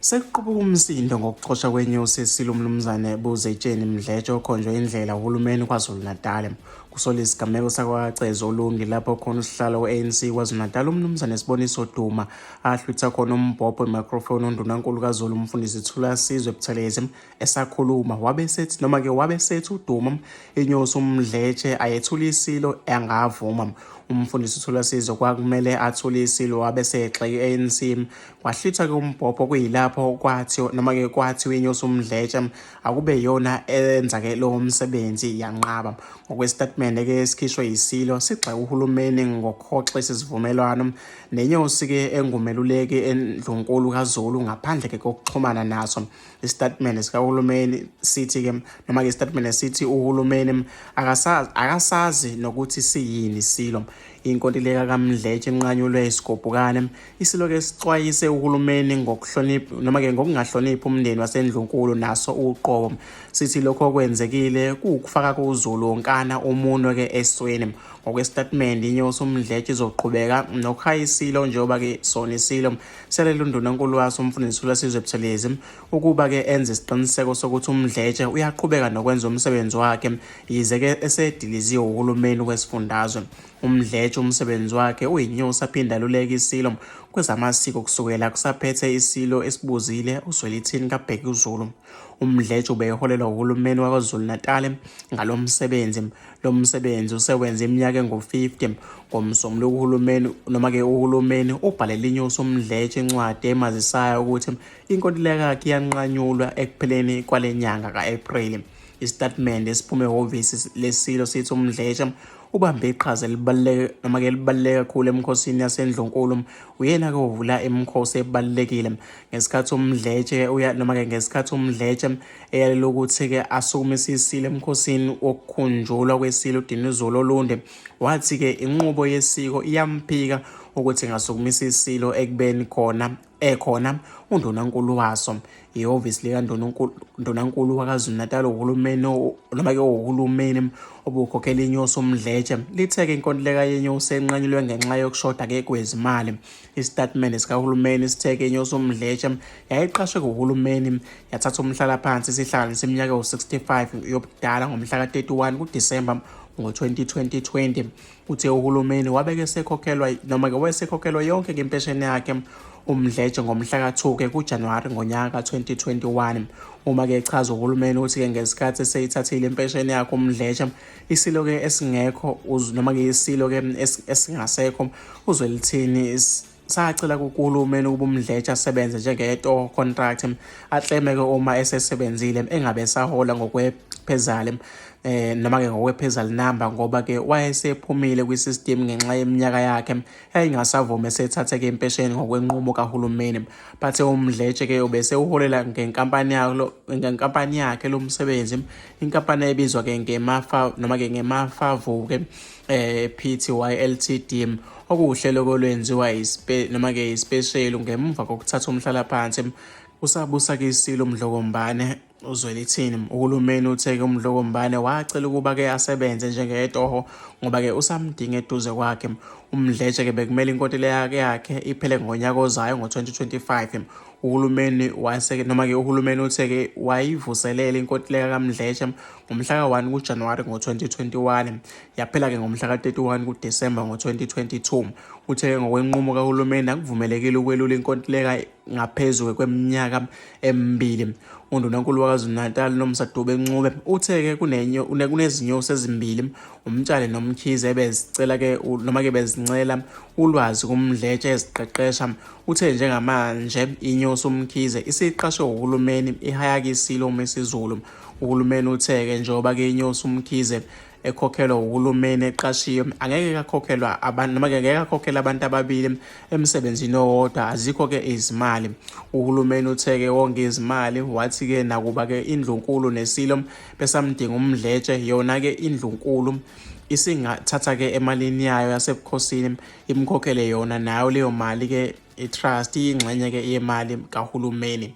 Sekuqubuka umsindo ngokuxoshwa kwenyosi yesilo uMnumzane Buzetsheni Mdletshe okhonjwe indlela uhulumeni KwaZulu-Natal. Kusola isigameko sakwaCeza Olundi lapho khona usihlalo we-ANC KwaZulu-Natal uMnumzane Siboniso Duma ahlwitha khona umbhobho emicrophone uNdunankulu kaZulu uMfundisi Thulasizwe Buthelezi esakhuluma wabe sethi noma ke wabe sethi uDuma inyosi uMdletshe ayethula isilo angavuma. Umfundisi uThulasizwe kwakumele athule isilo wabe sexeke i-ANC Kwahlwithwa-ke umbhobho kuyilapho kwathi noma-ke kwathiwa inyosi uMdletshe akube yona enza-ke lowo msebenzi yanqaba. Ngokwesitatimende-ke esikhishwe yiSilo sigxeka uhulumeni ngokuhoxisa isivumelwano nenyosi-ke engumeluleki eNdlunkulu kaZulu ngaphandle-ke kokuxhumana naso. Isitatimende sikahulumeni sithi-ke noma-ke isitatimende sithi uhulumeni akasazi nokuthi siyini isilo. Inkontileka kaMdletshe inqanyulwe isigubhukane Isilo-ke sixwayise uhulumeni ngokuhlonipha noma-ke ngokungahloniphi umndeni waseNdlunkulu naso uqobo. Sithi lokho okwenzekile kuwukufaka kuZulu wonkana umunwe-ke esweni. Ngokwesitatimende inyosi uMdletshe izoqhubeka nokuhaya isilo njengoba-ke sona isilo siyalela undunankulu waso uMfundisi Thulasizwe Buthelezi ukuba-ke enze isiqiniseko sokuthi uMdletshe uyaqhubeka nokwenza umsebenzi wakhe yize-ke esediliziwe uhulumeni wesifundazwe. UMdletshe umsebenzi wakhe uyinyosi aphinde aluleke iSilo kwezamasiko kusukela kusaphethe iSilo esibuzile uZwelithini kaBhekuzulu. UMdletshe ubeholelwa uhulumeni waKwaZulu-Natal ngalo msebenzi. Lo msebenzi usewenze iminyaka engu-50. NgoMsombuluko uhulumeni noma-ke uhulumeni ubhalele inyosi uMdletshe incwadi emazisayo ukuthi inkontileka yakhe iyanqanyulwa ekupheleni kwale nyanga ka-Ephreli. Isitatimende esiphume ehhovisi leSilo sithi uMdletshe ubambe iqhaza elibaluleke noma-ke elibaluleke kakhulu emikhosini yaseNdlunkulu. Uyena-ke ovula imikhosi ebalulekile ngesikhathi uMdletshe uya noma-ke ngesikhathi uMdletshe eyalela ukuthi-ke asukumise isilo emkhosini wokukhunjulwa kwesilo uDinizulu Olunde. Wathi-ke inqubo yesiko iyamphika ukuthi ingasukumisa isilo ekubeni khona ekhona undunankulu waso ihhovisi likandunankulu waKwaZulu-Natal uhulumeni noma-ke uhulumeni obukhokhela inyosi uMdletshe lithe-ke inkontileka yenyosi enqanyulwe ngenxa yokushoda-ke kwezimali. Isitatimende sikahulumeni sithe-ke inyosi uMdletshe yayiqashwe kuhulumeni yathatha umhlalaphansi isihlanganise iminyaka ewu-65 yobudala ngomhla ka-31 kuDisemba ngo-2020. Uthe uhulumeni wabe esekhokhelwa noma-ke wayesekhokhelwa yonke ke impesheni yakhe uMdletshe ngomhla ka-2 ke kuJanuwari ngonyaka ka-2021. Uma-ke echaza uhulumeni uthi-ke ngesikhathi eseyithathile impesheni yakhe uMdletshe, isilo-ke esingekho noma-ke isilo-ke esingasekho uZwelithini sacela kuhulumeni ukuba uMdletshe asebenze njengetoho contract akleme-ke uma esesebenzile engabe esahola ngokwephezali noma-ke ngokwephezali number ngoba-ke wayesephumile kwi-system ngenxa yeminyaka yakhe yayingasavumi esethathe-ke impesheni ngokwenqubo kahulumeni. Bathe uMdletshe-ke ubesewuholela ngenkampani yalo ngenkampani yakhe lo msebenzi, inkampani ebizwa-ke ngemafa noma-ke ngemafavuke Pty Ltd okuwuhlelo kolwenziwa noma-ke isipesheli ngemuva kokuthatha umhlalaphansi usabusa-ke isilo uMdlokombane uZwelithini. Uhulumeni uthe-ke uMdlokombane wacela ukuba-ke asebenze njengetoho ngoba-ke usamdinga eduze kwakhe. UMdletshe-ke bekumele inkontileka yakhe iphele ngonyaka ozayo ngo-2025. Uhulumeni wase noma-ke uhulumeni uthe-ke wayivuselela inkontileka kaMdletshe ngomhla ka-1 kuJanuwari ngo-2021 yaphela-ke ngomhla ka-31 kuDisemba ngo-2022. Uthe-ke ngokwenqumo kahulumeni akuvumelekile ukwelula inkontileka ngaphezu kweminyaka emibili. UNdunankulu waKwaZulu-Natal Nomsa Dube Ncube uthe-ke kunezinyosi ezimbili uMtshali noMkhize ebezicela-ke noma-ke bezincela ulwazi kuMdletshe eziqeqesha. Uthe njengamanje inyosi uMkhize isiqashwe uhulumeni ihayaka isilo uMisizulu. Uhulumeni uthe-ke njengoba-ke inyosi uMkhize ekhokhelwa uhulumeni eqashiwe angeke akhokhelwa abantu noma ke ngeke akhokhele abantu ababili emsebenzini owodwa azikho-ke izimali. Uhulumeni uthe-ke wonke izimali wathi-ke nakuba-ke indlunkulu nesilo besamdinga uMdletshe yona-ke indlunkulu isingathatha-ke emalini yayo yasebukhosini imkhokhele yona nayo leyo mali-ke i-trust iyingxenye-ke yemali kahulumeni.